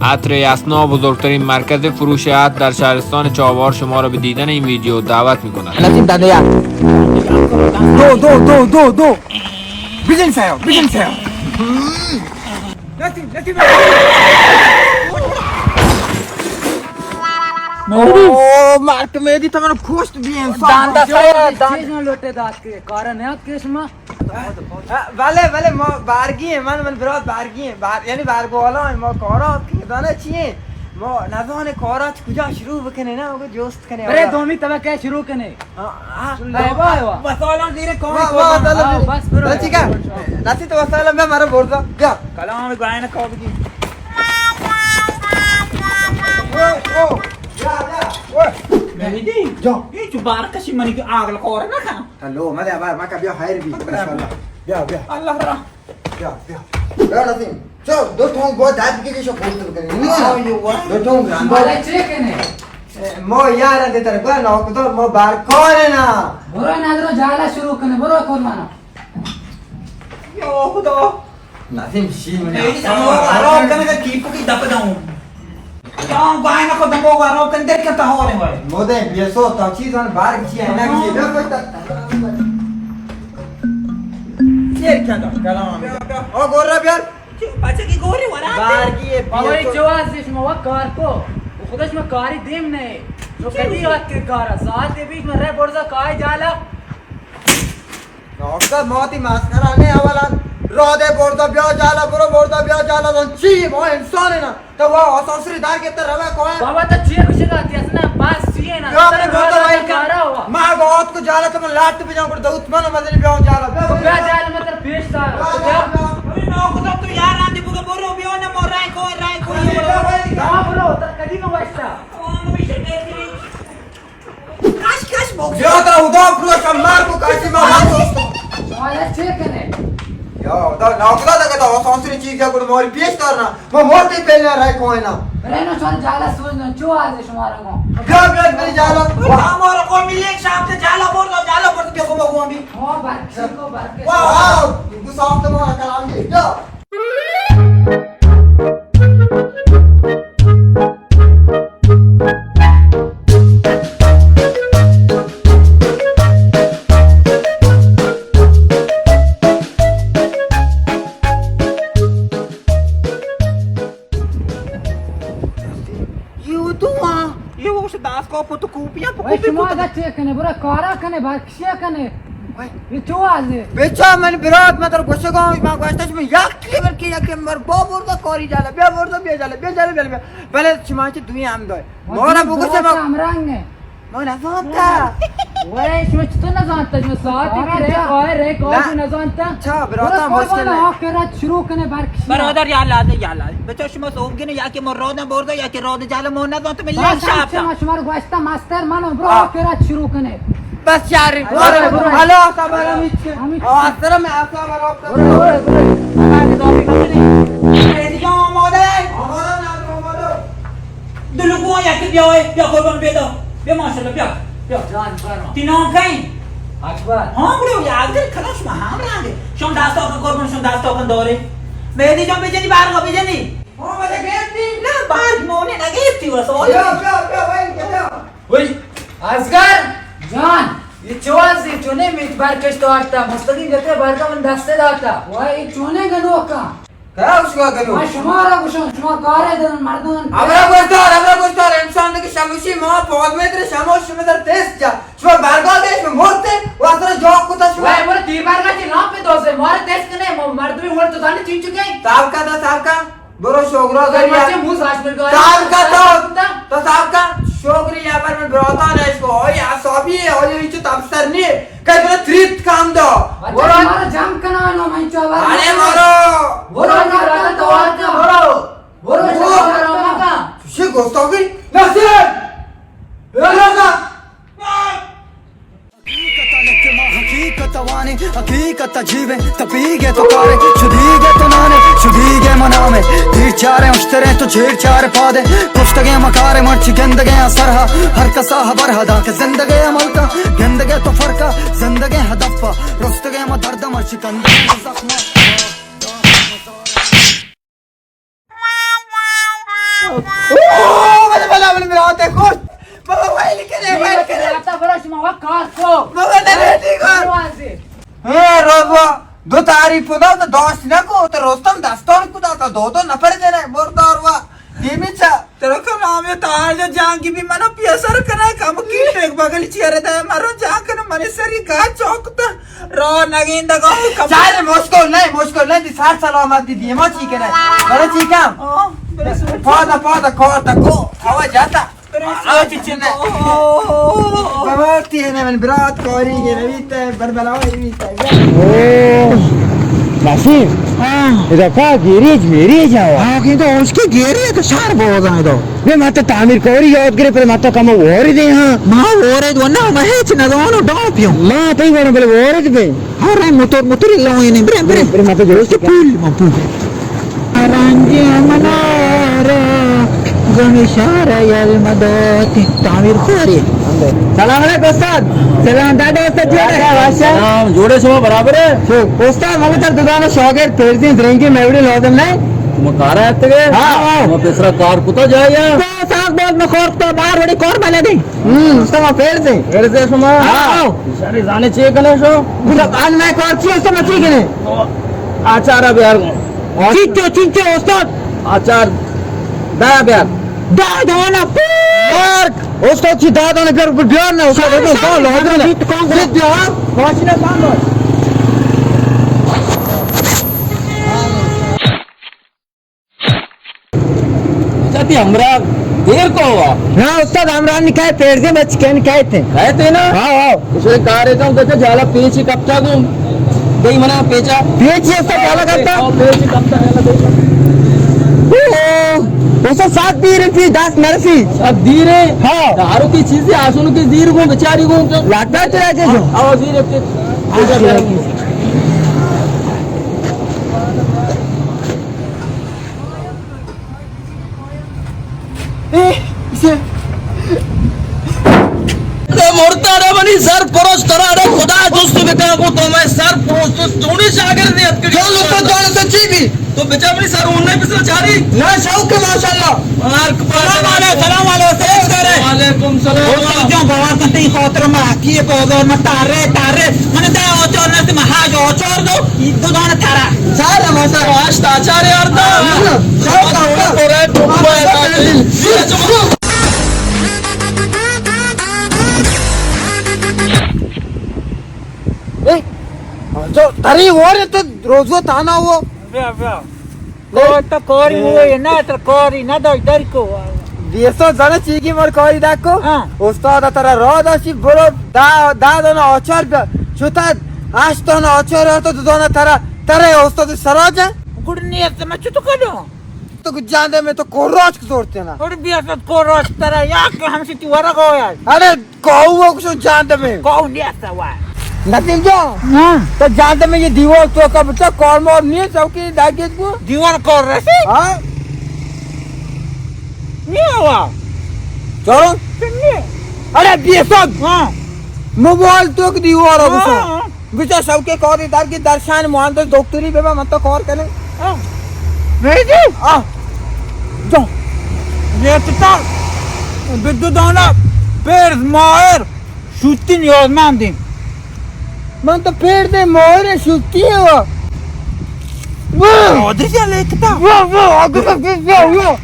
عطر یسنا، بزرگترین مرکز فروش عطر در شهرستان چابهار، شما را به دیدن این ویدیو دعوت می‌کند. نسیم دنده یک. دو، دو، دو، دو، دو. بزن سر، بزن سر. نسیم، نسیم. مهدی. اوه، مرد مهدی، تو منو کشت بی انصاف. دنده سر، دنده. چیز لوٹے دات کے، کارا نیاد کے شما. بلے، بلے، ما بارگی ایں، من، من برات بارگی ایں، بار-، یعنی بارگ والا ایں، ما کارا کہ دانا چی ایں؟ ما نزانے کارا چ کجا شروع بکنے نا، اگو جوست کنے برے اولا. دومی تبا کہ شروع کنے؟ ہاں، ہاں. Bye, bye, bye. مسالہ زیر کام واہ، کار واہ، نا. مسالہ آؤ، زیر. بس برو. تو چی کر؟ نسی تو مسالہ میں مارا بوردا. بیا. کلام گائن کو بگی. او، او، بیا، بیا. او. مہدی. جا. یہ چو بار کشی منی کی آگ لکور نہ کھا. ہلو، مدے ابا، ما کا بیا خیر بی، انشاءاللہ. بیا، بیا. اللہ را. بیا، بیا. بیا نسیم. چو، دو ٹھونگ بہت داد کی شو پورتل کریں. آؤ، یہ ہوا. دو ٹھونگ گران. مالا چے کنے؟ اے، مو یار دے تر گوا نو کدو مو بار کون نا. برو ندرو جالا شروع کنے، برو قربانا. یا خدا. نسیم شی منی. میری سمو خراب کرنے کا کیپ کی دپ داؤں. کیا گائے نہ کو دمو گا رو کندر کے تہورے ہوئے. مودے بیسو تا چیز ان بار کی ہے نا کی. بیا کوئی تا. چیر کیا دا کلام. او گورا بیار. بچہ کی گوری ورا. بار کی ہے. اوے بیسو. چواز شما وا کار کو. خودش ما کاری دیم نہیں. تو کبھی وقت کے کارا ساعت کے بیچ میں رہ برزا کای جالا. نوکا موتی مسخرہ نے اولا. رودے بردا بیا جالا، برو بردا بیا جالا، دن چی ما انسان ہے نا. تو وہ اسانسری دار کے تر روے کوئے. بابا تو چیئے گشے گا تی اسنا باس چیئے نا. بیا تر میں بردا بھائی کارا ہوا. ما بہت کو جالا تو من لاٹ پہ جاؤں، پر دوت من مدنی بیا جالا. بیا، بیا بیا. جالا مطلب پیش دار. بیا، بیا، بیا. ابھی نوکا تو یار آندی بگا برو بیا نا مو رائے کو، رائے کو. بیا، بیا، بیا. ہاں برو، تر کدی کو واسطہ. کاش، کاش، بوگ. بیا ترا خدا پروش مار کو کاشی ما مار دوست. شما چے کنے؟ یا خدا، ناخدا تک تو سانسری چیز یا گڑ ماری پیش دارنا. ما مورتی پہلے رہ کوئی نا. رہنا شما جالا سوچ نہ، چو آج شما رنگو. بیا، بیا، میری جالا. ہمارا قومی لیگ شام سے جالا بول دو، جالا بول دو، دیکھو بگو ہم بھی. ہاں، بارکشی کو بارکشی. واہ، واہ، تو ساخت مارا کلام دے. بیا. یہ تو ہاں، یہ وہ سے داس کو پتو کوپیاں پکو. شما اگہ چے کنے، برا کارا کنے، بارکشی کنے. یہ چو آزے؟ بچا من برات، من تر گوشگا، من گوشتا چھ من یک لیول کی یک مر با بردا کاری جالا، بیا بردا، بیا جالا، بیا جالا، بیا، بیا. بلے شما چہ دوی ہم دوئے. مورا بگوشے ما. ہم رنگ ہے. ما نزانتا. وے، شما چطور نزانتا؟ شما ساعتی کہ رے، آئے رے، کار نزانتا. چا، براتا مشکل ہے. آخرت شروع کنے برکشی. برادر، یا اللہ، یا اللہ. بچا شما سوب گنے، یا کہ مراد بردا، یا کہ راد جالا، ما نزانتا، من لیگ شاپ. شما، شما رو گوشتا مستر منو، برو آخرت شروع کنے. بس یار، برو، برو. حالا اعصاب آرام هیچ کن. آه، اصلا من اعصاب آرام کن. برو، برو، برو. آقا، نظامی بکنی. مهدی جان آماده؟ آماده، نه، آماده. دلگو یکی بیای، بیا قربان بیا دا. بیا ماشاءالله، بیا، بیا. جان فرما. تی نام کئی؟ اکبر. ها، برو، یا اکبر، کلا شما هم رنگه. شما دستا کن قربان، شما دستا کن داره. مهدی جان بجنی، برقا بجنی. ها، مجھے گیتی؟ نه، برق مونه نگیتی، واسه. بیا، بیا، بیا، بیا، بیا. وای، اصغر! جان! یہ چوازی چونے میت برکش تو آرتا، مستقیم جتے برگا من دستے داتا. وای، چونے گنوکا؟ کیا اس کا گنوک؟ ما شما را گوشم، شما کارے دن مردم. ہمرا گوشدار، ہمرا گوشدار، انسان دگی شمشی ما پاد میتر شما شما در تیس جا. شما برگا گئے، شما مرتے، و اصلا جواب کتا شما. وای، برو تیر برگا چی لامپ دوزے، مارے تیس کنے، ما مردمی ورد تو دانی چین چکے. صاحب کا تھا، صاحب کا. برو شوگرا گری. مرچی موز آج مل گیا. صاحب کا تو، تو صاحب کا شوگری یا پر من براتان ہے اس کو. اوی اعصابی ہے، اوی چو تبصر نہیں ہے. کہ تو تریت کام دو. اچھا، برو. ہمارا جام کنا نو میں چاوا. ارے برو. برو، برو، برو، برو. برو، برو، برو، برو. شی گوستاگی. نصیر! اے نصیر! حقیقت ءَ لکھ ما حقیقت ءَ وانیں، حقیقت ءَ جیویں، تپیگ ءَ تو کارے، شدیگ ءَ تو نانے، شدیگ ءَ منامے. تیر چاریں اشتریں تو چیر چار پادے، کشتگیں مکارے مرچی گندگیں اثر ہا، ہر کسا حبر ہدا کہ زندگیں عمل تا، گندگے تو فرقا، زندگیں ہدف پا، رستگیں ما درد مرچی کندگیں زخم. او، بلے، بلے، بلے، میرا آتے کشت۔ بابا، ویل کرے، ویل کرے۔ آتا برا شما وقت کار کو۔ بابا، نہ، نہ، ٹھیک ہے۔ اے، روزوا، دو تعریف خدا تو داشت نہ کو، تو رستم دستان خدا تو دو دو نفر دینا، مردار وا۔ دیمی چا۔ ترا کلام تاج جان کی بھی منا پیسر کنا، کم کی ٹیک بغل چیئر دے، مرو جان کنا، منی سری گا چوک تا۔ را نگیندگا کم۔ چار مشکل نہیں، مشکل نہیں، دی سار سلامت دی دیما چی کنے۔ برو چی کم؟ آہ، برو سر۔ پادا، پادا، کار تکو، آوا جاتا۔ برو سر۔ آوا چی چنے۔ آہ۔ بابا، تی ہے نا من برات کاری گے نویتا ہے، بربلاوی بیتا ہے۔ او، نسیم۔ ہاں۔ ادا کا گیریج میریج ہے۔ ہاں، کہ تو اس کی گیری ہے تو شار بہت ہے تو۔ بے مت تعمیر کوری یاد کرے، پر مت کم اور دے ہاں۔ ما اور دے ورنہ ما ہیچ نہ دونو ڈاں پیوں۔ ما تئی ورنہ بلے اور دے۔ ارے موتور، موتور لوئیں، برے، برے۔ برے، ما تو درست کہ پول، ما پول۔ رنگ منارا گم اشارہ یل مداتی تعمیر خوری۔ سلام علیکم استاد۔ سلام دادا استاد، جوڑ ہے؟ سلام، جوڑے شما برابر ہے؟ استاد، مگو تر ددان شاگرد پیرزین درنگی میوڑی لازم نہیں؟ تم کارا اتگے؟ ہاں، ہاں۔ تم پیسرا کار کتا جایا؟ تو ساگ باز میں خور تو باہر وڑی کار بلے دیں۔ ہم، استاد، ما پیر دیں۔ پیر دیں شما؟ ہاں، ہاں۔ ساری زانے چے کنے شو؟ استاد، آج میں کار چی استاد، میں چی کنے؟ آچارا بیار گو۔ چنچو، چنچو، استاد۔ آچار دایا بیار۔ دا دانا پیر۔ استاد، چی دا دانا بیار، بیار نا، استاد، ساری، ساری، لازم نا۔ بیت کون؟ بیت بیار۔ ماشینا سان لو۔ اچھا، تی ہمراہ دیر کو ہوا؟ نا استاد، ہمراہ نہیں کہے، پیر دے بچ کے نہیں کہتے۔ کہتے نا؟ ہاں، ہاں۔ اسے کار ہے تو دیکھا جالا پیچ ہی کپتا گم۔ دئی منا پیچا۔ پیچ ہی استاد جالا کرتا؟ ہاں، پیچ ہی کپتا جالا پیچا۔ او، استاد سات دیر ہے، پھر دس مرسی۔ سات دیر ہے؟ ہاں۔ دارو کی چیز ہے، آسونو کی دیر کو، بیچاری کو۔ لگتا تیرا جیسو۔ آو دیر ہے۔ اے، اسے۔ تو مرتا رے منی سر پروش، ترا رے خدا جست بکا کو تو میں سر پروش، تو چونی شاگرد اتکڑی۔ جان لوگ تو جان سچی بھی۔ تو بچا منی سر اون نہیں پسر چاری۔ نا شوق ہے ماشاءاللہ۔ مارک پاس۔ سلام علیکم، سلام علیکم، سلام علیکم۔ وعلیکم سلام۔ او سر جان بابا کنتے خاطر ما کی بازار ما تارے، تارے۔ من دا آچار نہ، ما حاج آچار دو، دو دانہ تھارا۔ سارا ما سارا۔ آج تا آچار یار تا۔ ہاں، سارا تا ہوگا۔ اے، جو تری وارے تو روزو تانا ہو۔ بیا، بیا۔ تو، تو کاری ہوئے نا، تو کاری نہ داشت، در کو۔ بیسو زن چیگی مر کاری دکو۔ ہاں۔ استاد ترا را داشتی، برو دا، دا دانہ آچار بیا۔ شتا ہشت دانہ آچار تو دو دانہ ترا، ترا استاد سراج۔ گڑ نیست، میں چطو کنوں؟ تو جان دے، میں تو کوراچ زورتے نا۔ اور بیسو کوراچ ترا یا کہ ہم سے تو ورگ ہو یار۔ ارے کاؤ کشو جان دے میں۔ کاؤ نیست وا۔ نسیم جان۔ ہاں۔ تو جان دے میں یہ دیوار تو کا بچا کار مار نہیں، سب کی داگیت کو۔ دیوار کار رسی؟ ہاں۔ نہیں ہوا۔ چلو۔ نہیں۔ ارے بیسو۔ ہاں۔ موبائل تو دیوار ہو۔ ہاں۔ بچا شوقی کاری در کی درشان مہندس دکتری ببا، من تو کار کنه۔ آہ۔ میری جی؟ آہ۔ جو۔ یہ تو بدو دانا پیر ماہر شوتی نیاز مندیم۔ من تو پیر دے ماہر شوتی ہے وہ۔ وہ۔ آدرشان لیکتا۔ وہ، وہ، آدرشان لیکتا، وہ۔